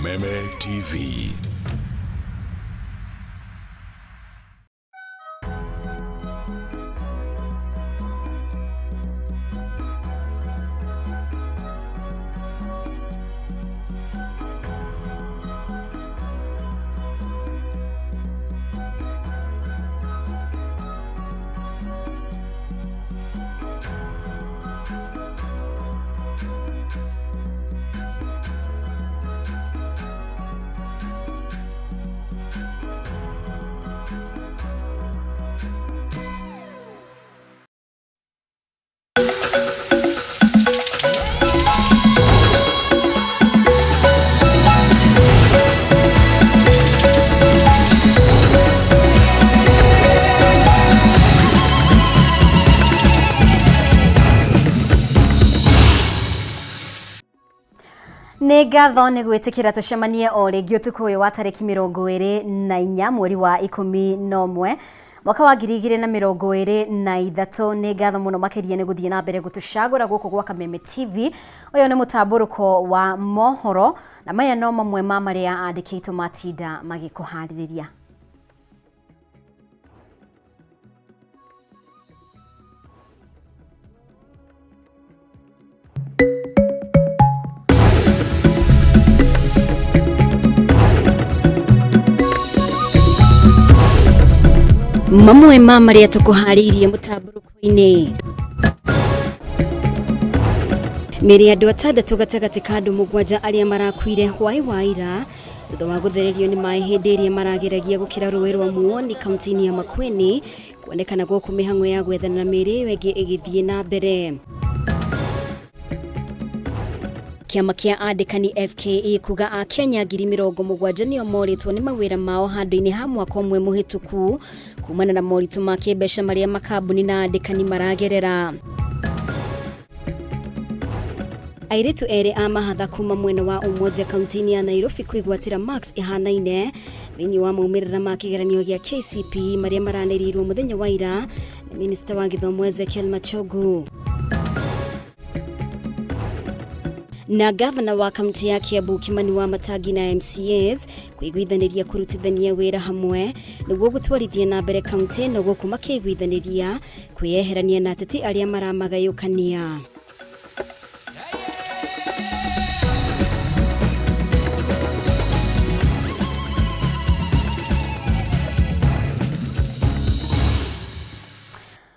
Kameme TV. Nĩ ngatho nĩ gwĩtĩkĩra tũcemanie o rĩngĩ ũtukũ ũyũ wa tarĩki 24 mweri wa 11 mwaka wa 2023. Nĩ ngatho mũno makĩria nĩ gũthiĩ na mbere gũtũcagũra gũkũ gwa Kameme TV. Ũyũ nĩ mũtambũrũko wa mohoro na maya no mamwe ma marĩa andĩkĩtwo matinda magĩkũharĩrĩria. Mamwe ma marĩa tũkũharĩirie mũtambũrũko-inĩ: mĩĩrĩ ya andũ 6 gatagatĩ ka andũ 7 arĩa marakuire hwaĩ wa ira thutha wa gũthererio nĩ maĩ hĩndĩ ĩrĩa marageragia gũkĩra rũĩ rwa Muoni kaunti-inĩ ya Makueni, kuonekana gũkũ mĩhang'o ya gwethana na mĩĩrĩ ĩyo ĩngĩ ĩgĩthiĩ na mbere. Kĩama kĩa andĩkani FKE kuga a Kenya 70,000 nĩo morĩtwo nĩ mawĩra mao handũ-inĩ ha mwaka ũmwe mũhĩtũku kumana na moritũ ma kĩmbeca marĩa makambuni na andĩkani maragerera. Airĩtu erĩ a mahatha kuma mwena wa Umoja kaunti-inĩ ya Nairobi kwĩgwatĩra marks ihanaine thĩinĩ wa maumĩrĩra ma kĩgeranio gĩa KCPE marĩa maranĩrĩirwo mũthenya wa ira nĩ minista wa gĩthomo Ezekiel Machogu. Na gavana wa kaunti ya Kiambu Kimani wa Matangi na MCAs kwĩiguithanĩria kũrutithania wĩra hamwe nĩguo gũtwarithia na mbere kaunti ĩno gũkũ makĩiguithanĩria kwĩyeherania na ateti arĩa maramagayũkania.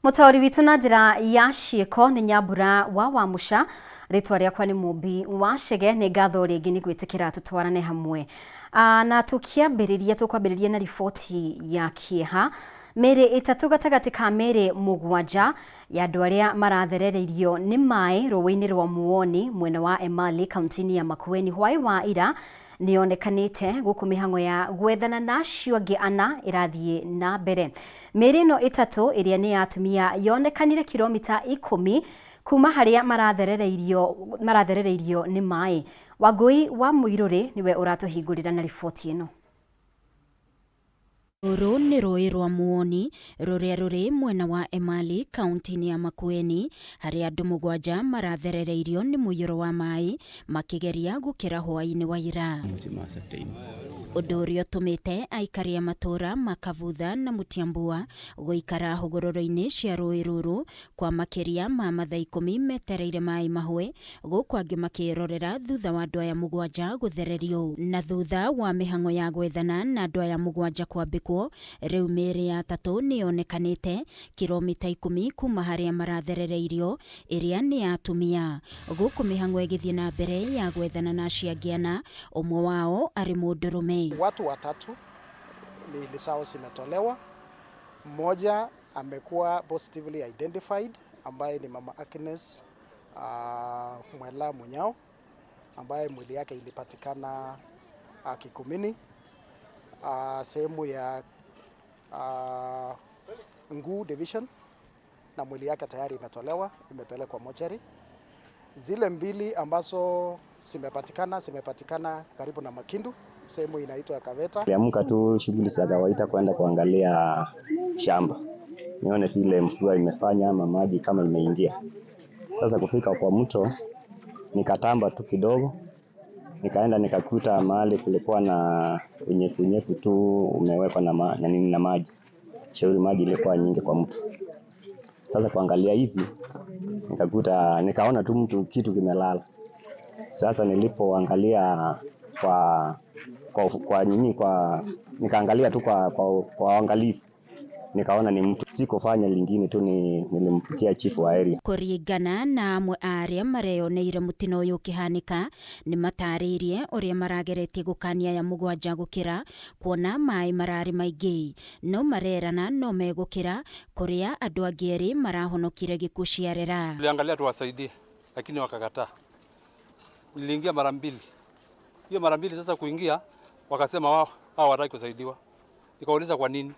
Mũtaũri witũ na njĩra ya ciĩko nĩ Nyambura wa Wamuca, rĩtwa rĩakwa nĩ Mũmbi wa Chege. Nĩ ngatho rĩngĩ nĩ gwĩtĩkĩra tũtwarane hamwe. Na tũkĩambĩrĩria tũkwambĩrĩria na riboti ya kĩeha. Mĩĩrĩ 3 gatagatĩ ka mĩĩrĩ 7 ya andũ arĩa maratherereirio nĩ maĩ rũĩ-inĩ rwa Muoni mwena wa Emali kaunti-inĩ ya Makueni hwaĩ wa ira nĩyonekanĩte gũkũ mĩhang'o ya gwethana na acio angĩ 4 ĩrathiĩ na mbere. Mĩĩrĩ ĩno 3 ĩrĩa nĩ ya atumia yonekanire kilomita 10 kuma harĩa maratherereirio nĩ maĩ. Wangũi wa Mũirũrĩ nĩwe ũratũhingũrĩra na riboti ĩno. Rũrũ nĩ rũĩ rwa Muoni rũrĩa rũrĩ mwena wa Emali kaunti-inĩ ya Makueni harĩa andũ 7 maratherereirio nĩ mũiyũro wa maĩ makĩgeria gũkĩra hwaĩ-inĩ wa ira. Ũndũ ũrĩa ũtũmĩte aikari a matũũra ma Kavutha na Mutiambua gũikara hũgũrũrũ-inĩ cia rũĩ rũrũ kwa makĩria ma mathaa 10 metereire maĩ mahũe, gũkũ angĩ makĩrorera thutha wa andũ aya 7 gũthererio. Na thutha wa mĩhang'o ya gwethana na andũ aya 7 kwambĩkwo, rĩu mĩĩrĩ ya 3 nĩyonekanĩte kilomita 10 kuma harĩa maratherereirio ĩrĩa nĩ ya atumia, gũkũ mĩhang'o ĩgĩthiĩ na mbere ya gwethana na acio angĩ 4, ũmwe wao arĩ mũndũrũme. Watu 3 miili zao zimetolewa, mmoja amekuwa positively identified ambaye ni Mama Agnes Mwela Munyao ambaye mwili yake ilipatikana Kikumini, sehemu ya Nguu Division, na mwili yake tayari imetolewa, imepelekwa mochari. Zile 2 ambazo zimepatikana karibu na Makindu, sehemu inaitwa Kaveta. Niliamka tu shughuli za kawaida kwenda kuangalia shamba nione vile mvua imefanya ama maji kama imeingia. Sasa kufika kwa mto nikatamba tu kidogo, Nikaenda nikakuta mahali kulikuwa na unyevunyevu tu umewekwa na nini na maji. Shauri maji ilikuwa nyingi kwa mtu. Sasa kuangalia hivi nikakuta, nikaona tu mtu kitu kimelala. Sasa nilipoangalia kwa kwa kwa nini kwa nikaangalia tu kwa uangalifu, nikaona ni mtu. Sikufanya lingine tu ni nilimpigia chifu wa area. Kũringana na amwe a arĩa mareyoneire mũtino ũyũ ũkĩhanĩka, nĩ matarĩirie ũrĩa marageretie gũkania aya mũgwanja gũkĩra kuona maĩ mararĩ maingĩ, no marerana no megũkĩra kũrĩa andũ angĩ erĩ marahonokire gĩkuũ ciarera. Tuliangalia tuwasaidie, lakini wakakataa. Niliingia mara mbili, hiyo mara mbili sasa kuingia, wakasema wao hawataki kusaidiwa. Nikauliza kwa nini,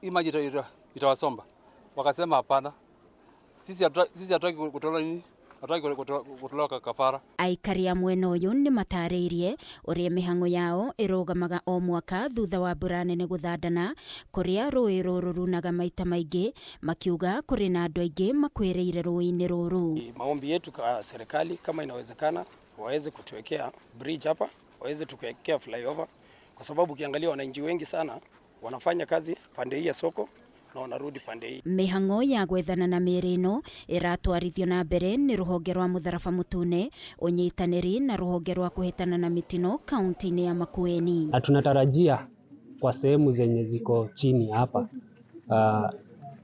hii maji itawasomba. Wakasema hapana, sisi hatutaki kutolewa nini, hatutaki kutolewa kafara. Aikari a mwena ũyũ nĩ matarĩirie ũrĩa mĩhang'o yao ĩrũgamaga o mwaka thutha wa mbura nene gũthandana kũrĩa rũĩ rũrũ runaga maita maingĩ, makiuga kũrĩ na andũ aingĩ makuĩrĩire rũĩ-inĩ rũrũ. Maombi yetu kwa serikali, kama inawezekana waweze kutuwekea bridge hapa, waweze tukuwekea flyover, kwa sababu ukiangalia wananchi wengi sana wanafanya kazi pande hii ya soko na wanarudi pande hii. Mĩhang'o ya gwethana na mĩĩrĩ ĩno ĩratwarithio na mbere nĩ rũhonge rwa mũtharaba mũtune, ũnyitanĩri na rũhonge rwa kũhĩtana na mĩtino kaunti-inĩ ya Makueni. Na tunatarajia kwa sehemu zenye ziko chini hapa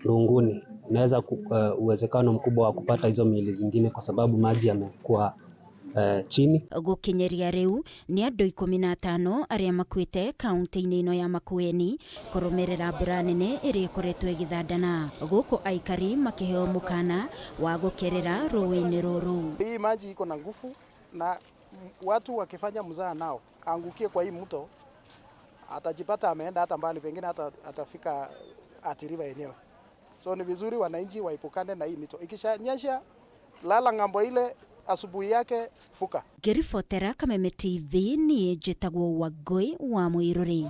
Runguni unaweza uwezekano mkubwa wa kupata hizo miili zingine kwa sababu maji yamekuwa chini. Gũkinyĩria rĩu nĩ andũ 15 arĩa makuĩte kaunti-inĩ ĩno ya Makueni kũrũmĩrĩra mbura nene ĩrĩa ĩkoretwo ĩgĩthandana, gũkũ aikari makĩheo mũkana wa gũkĩrĩra rũĩ-inĩ rũrũ. Hii maji iko na nguvu na watu wakifanya mzaa nao angukie kwa hii mto atajipata ameenda hata mbali, pengine hata atafika Athi River yenyewe. So ni vizuri wananchi waepukane na hii mito. Ikishanyesha lala ng'ambo ile, asubuhi yake fuka. Ngĩribotera Kameme TV niĩ njĩtagwo Wangũi wa Mũirũrĩ.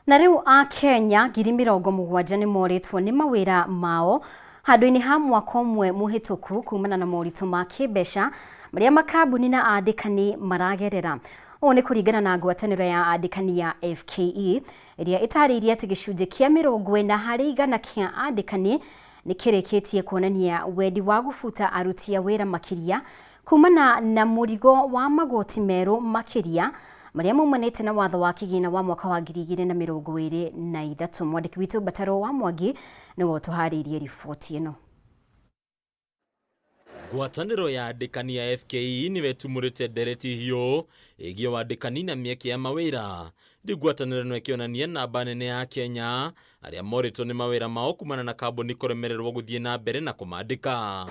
Na rĩu Akenya 70,000 nĩ morĩtwo nĩ mawĩra mao handũ-inĩ ha mwaka ũmwe mũhĩtũku kumana na moritũ ma kĩmbeca marĩa makambuni na andĩkani maragerera. Ũũ nĩ kũringana na ngwatanĩro ya andĩkani ya FKE ĩrĩa ĩtarĩirie atĩ gĩcunjĩ kĩa 40% kĩa andĩkani nĩ kĩrĩkĩtie kuonania wendi wa gũbuta aruti a wĩra makĩria kumana na mũrigo wa magoti merũ makĩria marĩa maumanĩte na watho wa kĩgĩna wa mwaka wa 2023. Mwandĩki witũ Mbataro wa Mwangi nĩwe ũtũharĩirie riboti ĩno. Ngwatanĩro ya andĩkani ya FKE nĩwe ĩtumũrĩte ndereti hiũ ĩgiĩ wandĩkani na mĩeke ya mawĩra. Rĩu ngwatanĩro ĩno ĩkĩonania namba nene ya Kenya arĩa morĩtwo nĩ mawĩra mao kumana na kambuni kũremererwo gũthiĩ na mbere na kũmandĩka.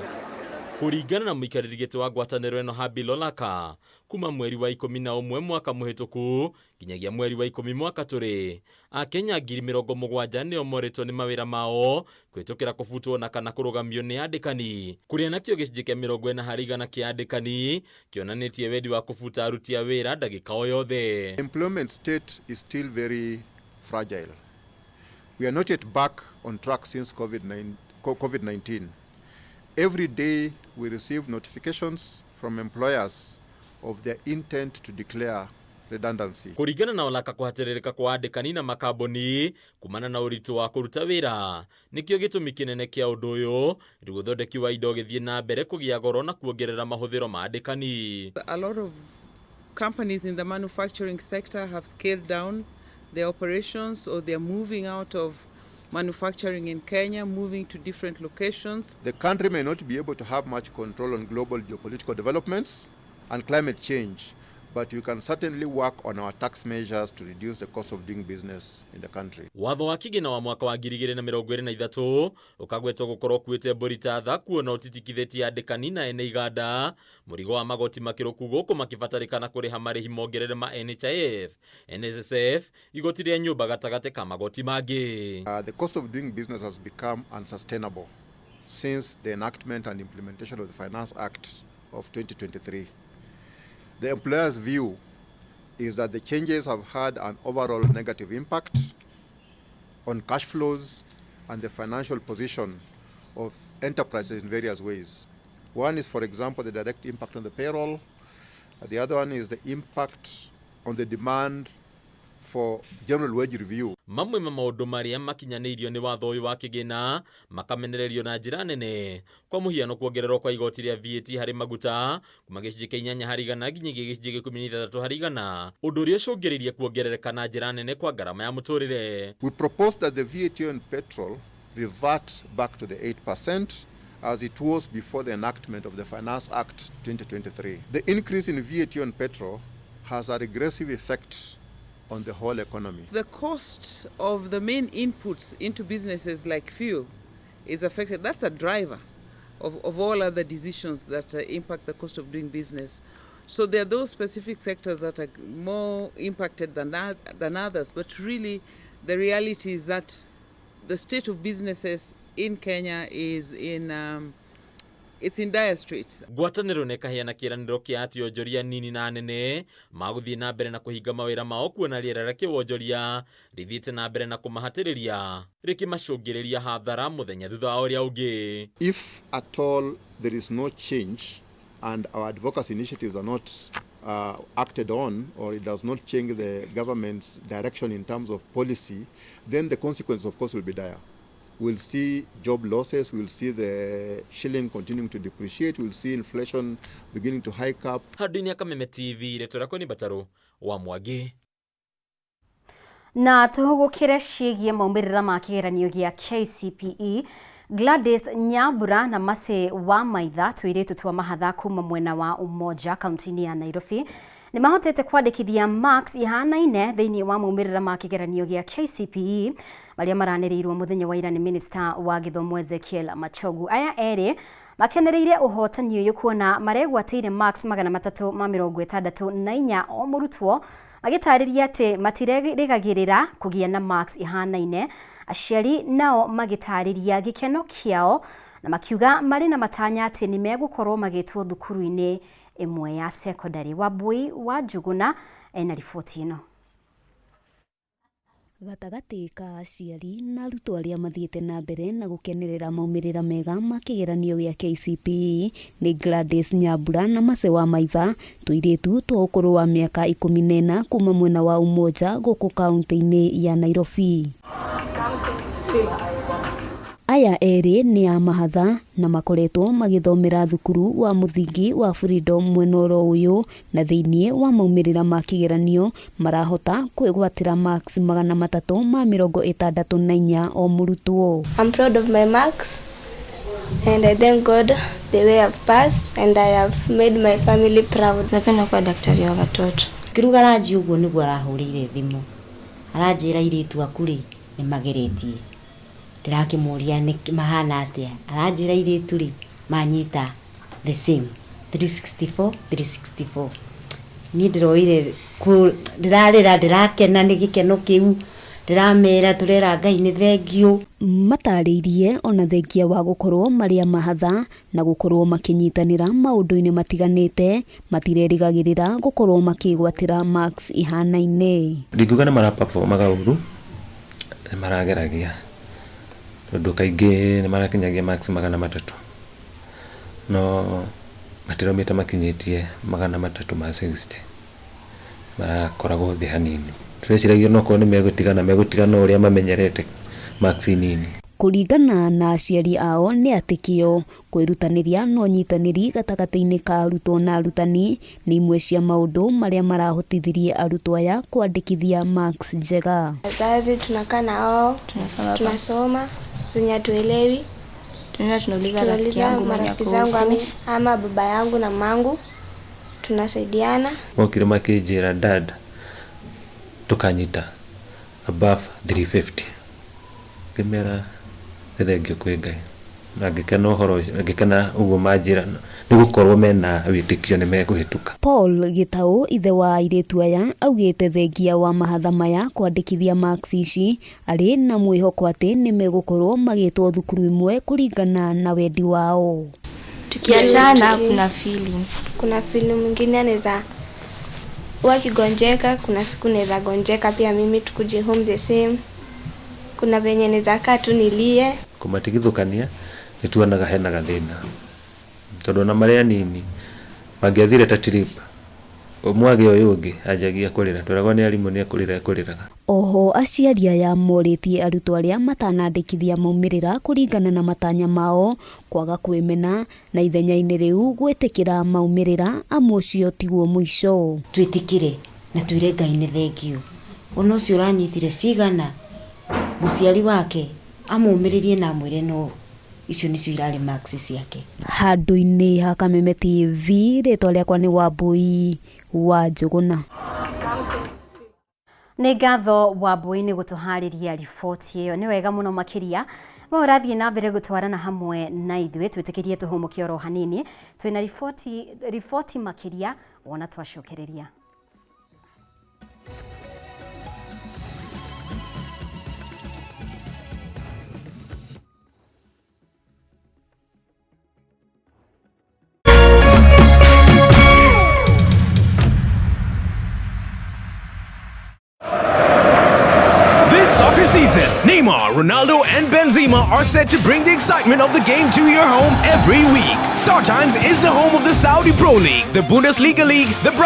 Kũringana na mũikarĩri gĩtĩ wa ngwatanĩro ĩno Habil Olaka, kuma mweri wa 11 mwaka mũhĩtũku nginyagia mweri wa 10 mwaka tũrĩ, Akenya 70,000 nĩo morĩtwo nĩ mawĩra mao kũhĩtũkĩra kũbutwo na kana kũrũgamio nĩ andĩkani, kũrĩa nakĩo gĩcunjĩ kĩa 40% kĩa andĩkani kĩonanĩtie wendi wa kũbuta aruti a wĩra ndagĩka o yothe. Employment state is still very fragile. We are not yet back on track since COVID-19. Every day we receive notifications from employers of their intent to declare redundancy. Kũringana na Olaka, kũhatĩrĩrĩka kwa andĩkani na makambuni kumana na ũritũ wa kũruta wĩra nĩkĩo gĩtũmi kĩnene kĩa ũndũ ũyũ, rĩu ũthondeki wa indo ũgĩthiĩ na mbere kũgĩa goro na kuongerera mahũthĩro ma andĩkani. A lot of companies in the manufacturing sector have scaled down their operations, or they're moving out of manufacturing in Kenya, moving to different locations. The country may not be able to have much control on global geopolitical developments and climate change, but we can certainly work on our tax measures to reduce the cost of doing business in the country. Watho wa kĩgĩna wa mwaka wa 2023 ũkagwetwo gũkorwo ũkuĩte mbũri ta tha kuona ũtitikithĩtie andĩkani na ene iganda mũrigo wa magoti makĩrũku gũkũ makĩbatarĩkana kũrĩha marĩhi mongerere ma NHIF, NSSF, igoti rĩa nyũmba gatagatĩ ka magoti mangĩ. The cost of doing business has become unsustainable since the enactment and implementation of the Finance Act of 2023. The employer's view is that the changes have had an overall negative impact on cash flows and the financial position of enterprises in various ways, One is, for example, the direct impact on the payroll. The other one is the impact on the demand for general wage review. Mamwe ma maũndũ marĩa makinyanĩirio nĩ watho ũyũ wa kĩgĩna makamenererio na njĩra nene, kwa mũhiano kuongererwo kwa igoti rĩa VAT harĩ maguta kuma gĩcunjĩ kĩa 8% nginyagia gĩcunjĩ kĩa 16%, ũndũ ũrĩa ũcũngĩrĩirie kuongerereka na njĩra nene kwa ngarama ya mũtũrĩre. We propose that the VAT on petrol revert back to the 8% as it was before the enactment of the Finance Act 2023. The increase in VAT on petrol has a regressive effect on the whole economy. The cost of the main inputs into businesses like fuel is affected. That's a driver of all other decisions that impact the cost of doing business. So there are those specific sectors that are more impacted than others, but really the reality is that the state of businesses in Kenya is in it's in dire straits. Ngwatanĩro nĩ ĩkaheana kĩĩranĩro kĩa atĩ onjoria nini na nene magũthiĩ na mbere na kũhinga mawĩra mao kuona rĩera rĩa kĩwonjoria rĩthiĩte na mbere na kũmahatĩrĩria rĩkĩmacũngĩrĩria hathara mũthenya thutha wa ũrĩa ũngĩ. If at all there is no change and our advocacy initiatives are not acted on, or it does not change the government's direction in terms of policy, then the consequence, of course, will be dire. We'll see job losses, we'll see the shilling continuing to depreciate, we'll see inflation beginning to hike up. Handũ-inĩ ya Kameme TV, rĩtwa rĩakwa nĩ Mbatarũ wa Mwangi. Na tũhũgũkĩre ciĩgiĩ maumĩrĩra ma kĩgeranio gĩa KCPE. Gladys Nyambura na Mercy wa Maitha, tũirĩtu twa mahatha kuma mwena wa Umoja kaunti-inĩ ya Nairobi, nĩ mahotete kwandĩkithia marks ihanaine thĩinĩ wa maumĩrĩra ma kĩgeranio gĩa KCPE marĩa maranĩrĩirwo mũthenya wa ira nĩ Minister wa Gĩthomo Ezekiel Machogu. Aya erĩ makenereire ũhotani ũyũ kuona maregwatĩire marks 364 o mũrutwo, magĩtarĩria atĩ matirerĩgagĩrĩra kũgĩa na marks ihanaine. Aciari nao magĩtarĩria gĩkeno kĩao na makiuga marĩ na matanya atĩ nĩ megũkorwo magĩtwo thukuru-inĩ ĩmwe ya secondary. Wambui wa Njuguna ena riboti ĩno. Gatagatĩ ka aciari na arutwo arĩa mathiĩte na mbere na gũkenerera maumĩrĩra mega ma kĩgeranio gĩa KCPE nĩ Gladys Nyambura na Mercy wa Maitha, tũirĩtu twa ũkũrũ wa mĩaka 14 kuma mwena wa Umoja gũkũ kaunti-inĩ ya Nairobi. Aya erĩ nĩ a mahatha na makoretwo magĩthomera thukuru wa mũthingi wa Freedom mwena oro ũyũ, na thĩinĩ wa maumĩrĩra ma kĩgeranio marahota kwĩgwatĩra marks 364 o mũrutwo. I'm proud of my marks and I thank God the way I've passed and I have made my family proud. Napenda kuwa daktari wa watoto. Kiruga ranji ũguo nĩguo arahũrĩire thimũ, aranjĩra airĩtu aku rĩ nĩ mageretie. Ndĩrakĩmũria nĩ mahana atĩa, aranjĩra airĩtu rĩ manyita the same 364 364. Niĩ ndĩroire ndĩrarĩra, ndĩrakena nĩ gĩkeno kĩu, ndĩramera tũrera Ngai nĩ thengiũ. Matarĩirie ona thengia wa gũkorwo marĩ a mahatha na gũkorwo makĩnyitanĩra maũndũ-inĩ matiganĩte, matirerĩgagĩrĩra gũkorwo makĩgwatĩra marks ihanaine. Ndingiuga nĩ maraperformaga ũru, nĩ marageragia tondũ kaingĩ nĩ marakinyagia marks 300, no matiraumĩte makinyĩtie 360, marakoragwo thĩ hanini. Tũreciragia no korwo nĩ megũtigana megũtigana ũrĩa mamenyerete marks nini. Kũringana na aciari ao nĩ atĩ kĩo, kwĩrutanĩria na ũnyitanĩri gatagatĩ-inĩ ka arutwo na arutani nĩ imwe cia maũndũ marĩa marahotithirie arutwo aya kwandĩkithia marks njega. Wazazi tunakaa na wao, tunasoma zenye hatuelewi, Tunaenda tunauliza rafiki yangu mwenye marafiki ako zangu huku. ama baba yangu na mamangu, tunasaidiana. Mokire makĩnjĩra dad tũkanyita above 350, ngĩmera nĩ thengio kwĩ Ngai, na ngĩkena ũhoro ũcio, ngĩkena ũguo manjĩra nĩ gũkorwo mena wĩtĩkio nĩ mekũhĩtũka. Paul Gĩtaũ, ithe wa airĩtu aya, augĩte thengia wa mahatha maya kwandĩkithia marks ici, arĩ na mwĩhoko atĩ nĩ megũkorwo magĩtwo thukuru ĩmwe kũringana na wendi wao. Tukiachana kuna feeling. Kuna feeling mwingine anaweza wakigonjeka, kuna siku naweza gonjeka pia mimi tukuje home the same. Kuna venye naweza kaa tu nilie. Kũmatigithũkania nĩ tuonaga hena gathĩna Tondũ ona marĩ anini mangĩathire ta trip, ũmwe agĩa ũyũ ũngĩ anjagia kũrĩra, tweragwo nĩ arimũ nĩ ekũrĩra ekũrĩraga. Oho aciari aya morĩtie arutwo arĩa matanandĩkithia maumĩrĩra kũringana na matanya mao kwaga kwĩmena na ithenya-inĩ rĩu gwĩtĩkĩra maumĩrĩra amu ũcio tiguo mũico. Twĩtĩkĩre na twĩre Ngai nĩ thengiũ, ona ũcio ũranyitire cigana, mũciari wake amũmĩrĩrie na amwĩre no icio nĩcio irarĩ marks ciake. Handũ-inĩ ha Kameme TV, rĩtwa rĩakwa nĩ Wambui wa Njũgũna. Nĩ ngatho Wambui nĩ gũtũharĩria riboti ĩyo, nĩ wega mũno makĩria. We ũrathiĩ na mbere gũtwarana hamwe na ithuĩ, twĩtĩkĩrie tũhũmũke oro hanini, twĩna riboti riboti makĩria wona twacokereria. This soccer season, Neymar, Ronaldo, and Benzema are set to bring the excitement of the game to your home every week. StarTimes is the home of the Saudi Pro League, the Bundesliga League, the Brazil.